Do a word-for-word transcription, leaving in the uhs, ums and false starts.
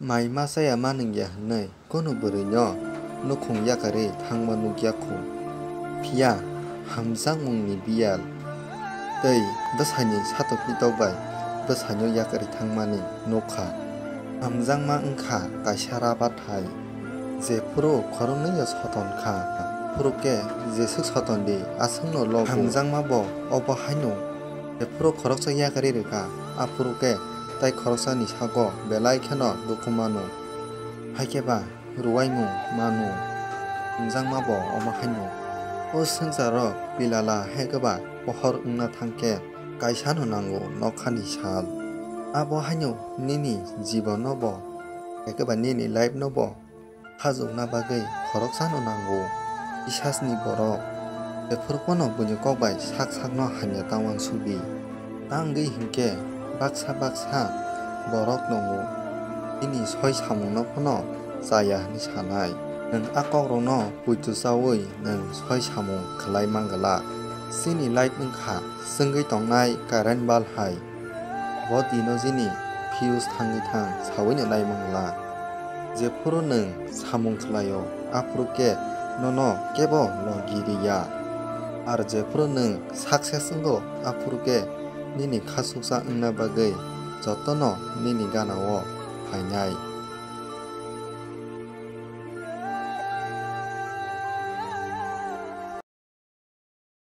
Mai ma chaya ma nungya hwnwi kunu bwrwino nukhung yakarwi thangma nukya khu. Phiya hamjakmungni biyal tei bwsaini satokni tok bai bwsaino yakarwi thangmani nukha. Hamjakma wngkha kaisa rabathai, jephuru khoroknwino soton kha, phuru khe jeswk soton di, aswkno lob. Hamjakma bo obo haino, jephuru khoroksa yakarwi rwkha, aphuru khe tai khoroksani sago belai kheno dukhu mano, haikhe ba rwuaimung mano. Hamjakma bo omo haino. O swngcharo pilala haikhe ba pohor wngna thang khe kaisano nango nokhani sal. Abo haino nini jibono bo, haikhe ba nini life no bo khajokna bagwi khoroksano nango. Bisasni borok jephuru phano buini kok bai sak sakno hamya tangwang subi. Tangwi hinkhe baksa baksa borok tongo, bini soi samungno phano chaya hwnwi sanai. Nwng a kokrokno puitu chaui nwng soi samung khlai man glak. Chini life wngkha chwngwi tongnai current bal hai. Bo dino jini fuse thangwi thang sawino nai man glak. Jephuru nwng samung khlaio, aphuru khe nono kebo logi riya. Ar jephuru nwng success wngo, aphuru khe nini khasuksa wngna bagwi jotono nini ganao phainai.